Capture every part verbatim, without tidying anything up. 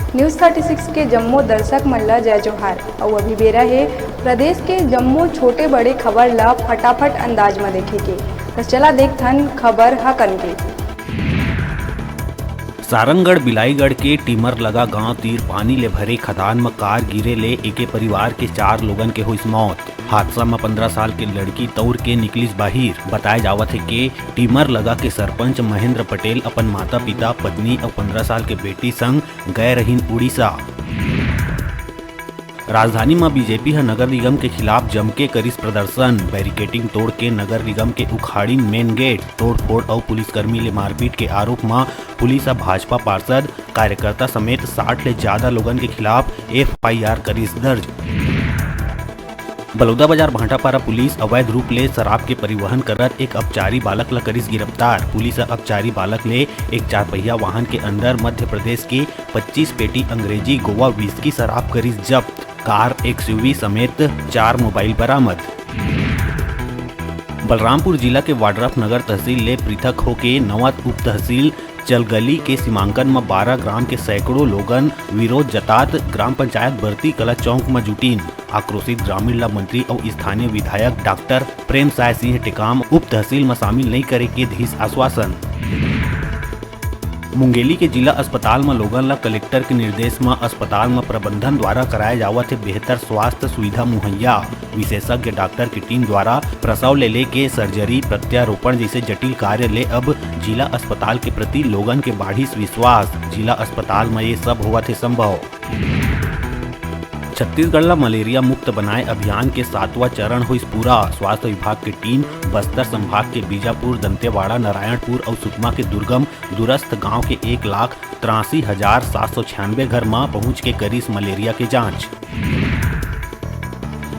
News thirty six के जम्मो दर्शक मन ला जय जोहार। अउ अभी बेरा हे प्रदेश के जम्मो छोटे बड़े खबर ला फटाफट अंदाज म देखे के। बस चला देखथन खबर ह कन के। सारंगढ़ बिलाईगढ़ के टीमर लगा गांव तीर पानी ले भरे खदान म कार गिरे ले एके परिवार के चार लोगन के होइस मौत। हादसा म पन्द्रह साल के लड़की तौर के निकलिस बाहिर। बताए जावत हे के टीमर लगा के सरपंच महेंद्र पटेल अपन माता-पिता, पत्नी अउ पन्द्रह साल के बेटी संग गए रहिन उड़ीसा। राजधानी म बीजेपी ह नगर निगम के खिलाफ जमके करिस प्रदर्शन। बैरिकेडिंग तोड़ के नगर निगम के उखाड़िन मेन गेट। तोड़फोड़ अउ पुलिसकर्मी ले मारपीट के आरोप म पुलिस ह भाजपा पार्षद, कार्यकर्ता समेत साठ ले ज्यादा लोगन के खिलाफ एफआईआर करिस दर्ज। बलौदाबाजार भाटापारा पुलिस अवैध रूप ले शराब के परिवहन करत एक अपचारी बालक ल करिस गिरफ्तार। पुलिस ह अपचारी बालक ले एक चारपहिया वाहन के अंदर मध्य प्रदेश के पच्चीस पेटी अंग्रेजी गोवा विस्की शराब करिस जब्त। कार, एक्सयूवी समेत चार मोबाइल बरामद। बलरामपुर जिला के वाड्रफ नगर तहसील ले पृथक होके नवा उप तहसील चलगली के सीमांकन म बारह ग्राम के सैकड़ों लोगन विरोध जतात ग्राम पंचायत बरती कला चौक म जुटिन। आक्रोशित ग्रामीण ल मंत्री अउ स्थानीय विधायक डॉक्टर प्रेम साय सिंह टेकाम उप तहसील म शामिल नइ करे के दिस आश्वासन। मुंगेली के जिला अस्पताल म लोगन ल कलेक्टर के निर्देश म अस्पताल म प्रबंधन द्वारा कराए जावत हे बेहतर स्वास्थ्य सुविधा मुहैया। विशेषज्ञ डॉक्टर के टीम द्वारा प्रसव ले लेके सर्जरी, प्रत्यारोपण जैसे जटिल कार्य ले अब जिला अस्पताल के प्रति लोगन के बाढ़िस विश्वास। जिला अस्पताल म ये सब होवत हे संभव। छत्तीसगढ़ ल मलेरिया मुक्त बनाए अभियान के सातवां चरण होइस पूरा। स्वास्थ्य विभाग के टीम बस्तर संभाग के बीजापुर, दंतेवाड़ा, नारायणपुर अउ सुकमा के दुर्गम दूरस्थ गांव के एक लाख तिरासी हजार सात सौ छियानबे घर म पहुंच के करिस मलेरिया के जांच।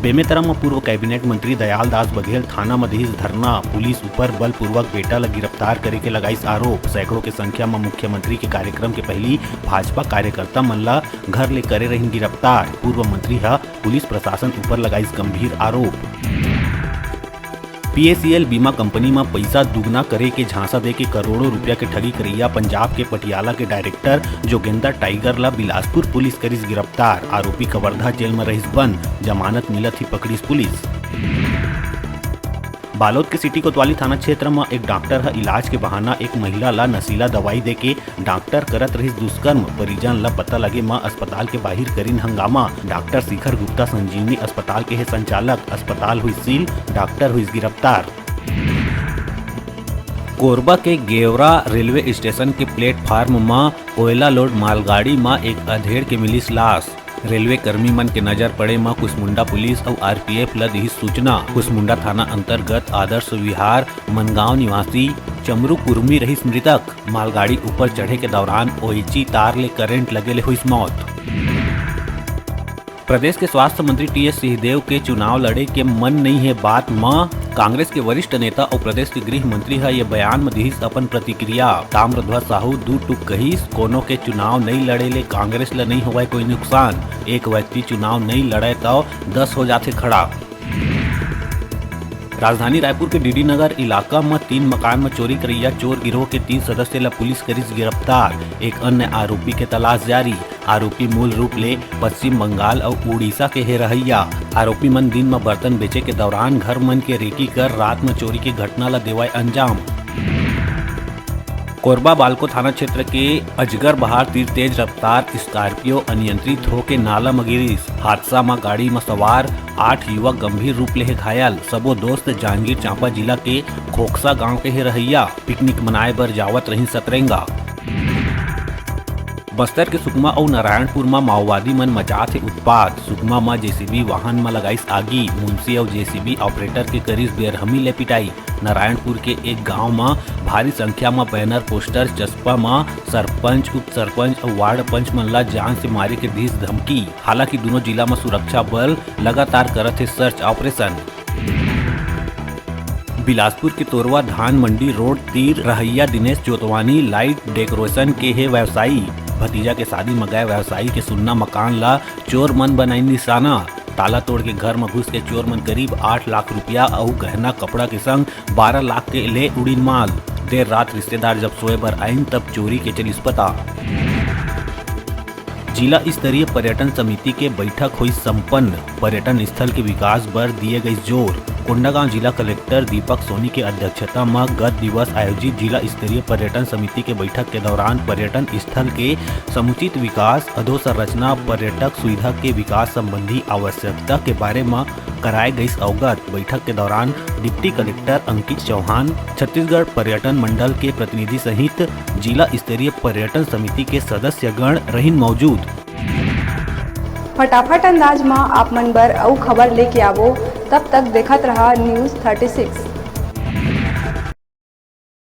बेमेतरा म पूर्व कैबिनेट मंत्री दयालदास बघेल थाना म दिस धरना, पुलिस ऊपर बलपूर्वक बेटा ल गिरफ्तार करे के लगाइस आरोप। सैकड़ों के संख्या म मुख्यमंत्री के कार्यक्रम के पहिली भाजपा कार्यकर्ता मन ल घर ले करे रहिन गिरफ्तार। पूर्व मंत्री ह पुलिस प्रशासन ऊपर लगाइस गंभीर आरोप। पीएसीएल बीमा कंपनी म पइसा दुगना करे के झांसा देके करोड़ों रुपया के ठगी करइया पंजाब के पटियाला के डायरेक्टर जोगेंद्र टाइगर ल बिलासपुर पुलिस करिस गिरफ्तार। आरोपी कवर्धा जेल म रहिस बंद, जमानत मिलत ही पकड़िस पुलिस। बालोद के सिटी कोतवाली थाना क्षेत्र म एक डॉक्टर ह इलाज के बहाना एक महिला ल नशीला दवाई देके डॉक्टर करत रहिस दुष्कर्म। परिजन ल पता लगे म अस्पताल के बाहिर करिन हंगामा। डॉक्टर शिखर गुप्ता संजीवनी अस्पताल के हे संचालक। अस्पताल हुई सील, डॉक्टर हुई गिरफ्तार। कोरबा के गेवरा रेलवे स्टेशन के प्लेटफार्म म कोयला लोड मालगाड़ी म एक अधेड़ के मिलिस लाश। रेलवे कर्मी मन के नजर पड़े म कुसमुंडा पुलिस अउ आरपीएफ ल दिहिस सूचना। कुसमुंडा थाना अंतर्गत आदर्श विहार मनगांव निवासी चमरू कुर्मी रहिस मृतक। मालगाड़ी ऊपर चढ़े के दौरान ओइची तार ले करंट लगे ले होइस मौत। प्रदेश के स्वास्थ्य मंत्री टीएस सिंहदेव के चुनाव लड़े के मन नइ हे बात म कांग्रेस के वरिष्ठ नेता अउ प्रदेश के गृह मंत्री ह ये बयान म दिहिस अपन प्रतिक्रिया। ताम्रध्वज साहू दू टूक कहिस, कोनो के चुनाव नइ लड़े ले कांग्रेस ल नइ होवय कोई नुकसान। एक व्यक्ति चुनाव नइ लड़य त दस हो जाथे खड़ा। राजधानी रायपुर के डीडी नगर इलाका म तीन मकान म चोरी करइया चोर गिरोह के तीन सदस्य ल पुलिस करिस गिरफ्तार। एक अन्य आरोपी के तलाश जारी। आरोपी मूल रूप ले पश्चिम बंगाल अउ उड़ीसा के हे रहइया। आरोपी मन दिन म बर्तन बेचे के दौरान घर मन के रेकी कर रात म चोरी के घटना ल देवय अंजाम। कोरबा बालको थाना क्षेत्र के अजगर बहार तीर तेज रफ्तार स्कॉर्पियो अनियंत्रित होके नाला म गिरिस। हादसा म गाड़ी म सवार आठ युवक गंभीर रूप ले हे घायल। सबो दोस्त जांजगीर चांपा जिला के खोखसा गांव के हे रहइया। पिकनिक मनाए बर जावत रहिन सतरेंगा। बस्तर के सुकमा अउ नारायणपुर म माओवादी मन मचात हे उत्पात। सुकमा म जेसीबी वाहन म लगाइस आगी। मुंशी अउ जेसीबी ऑपरेटर के करिस बेरहमी ले पिटाई। नारायणपुर के एक गांव म भारी संख्या म बैनर पोस्टर चस्पा म सरपंच, उप सरपंच अउ वार्ड पंच मन ल जान से मारे के दिस धमकी। हालांकि दूनों जिला म सुरक्षा बल लगातार करत हे सर्च ऑपरेशन। बिलासपुर के तोरवा धान मंडी रोड तीर रहइया दिनेश जोतवानी लाइट डेकोरेशन के हे व्यवसायी। भतीजा के शादी म गए व्यवसायी के सुन्ना मकान ला चोर मन बनाइन निशाना। ताला तोड़ के घर म घुस के चोर मन करीब आठ लाख रुपया अउ गहना कपड़ा के संग बारह लाख के ले उड़ीन माल। देर रात रिश्तेदार जब सोए बर आइन तब चोरी के चलिस पता। जिला स्तरीय पर्यटन समिति के बैठक होइस संपन्न, पर्यटन स्थल के विकास बर दिए गइस जोर। कोंडागांव जिला कलेक्टर दीपक सोनी के अध्यक्षता म गत दिवस आयोजित जिला स्तरीय पर्यटन समिति के बैठक के दौरान पर्यटन स्थल के समुचित विकास, अधोसंरचना, पर्यटक सुविधा के विकास संबंधी आवश्यकता के बारे म कराए गइस अवगत। बैठक के दौरान डिप्टी कलेक्टर अंकित चौहान, छत्तीसगढ़ पर्यटन मंडल के प्रतिनिधि सहित जिला स्तरीय पर्यटन समिति के सदस्यगण रहिन मौजूद। फटाफट अंदाज म आप मन बर अउ खबर लेके आवो, तब तक देखत रहा News thirty six।